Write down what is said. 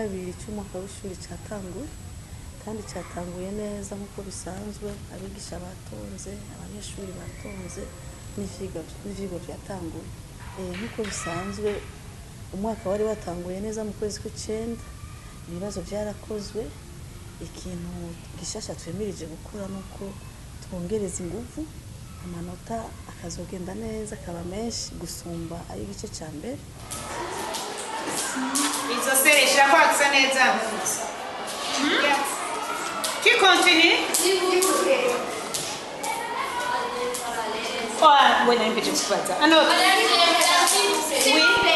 Kabiri cy'umwaka w'ishuri cyatanguye kandi cyatanguye neza nk'uko bisanzwe. Abigisha batonze, abanyeshuri batonze, n'ivyigwa byatanguye. Nk'uko bisanzwe, umwaka wari watanguye neza mu kwezi kw'icenda, ibibazo byarakozwe. Ikintu gishasha twemirije gukora nuko twongereza inguvu, amanota akazogenda neza, akaba menshi gusumba ay'igice cya mbere. Izo sere shirako accent neza. Qui continue? Oh, bueno, invece kubaza. Un autre. Oui.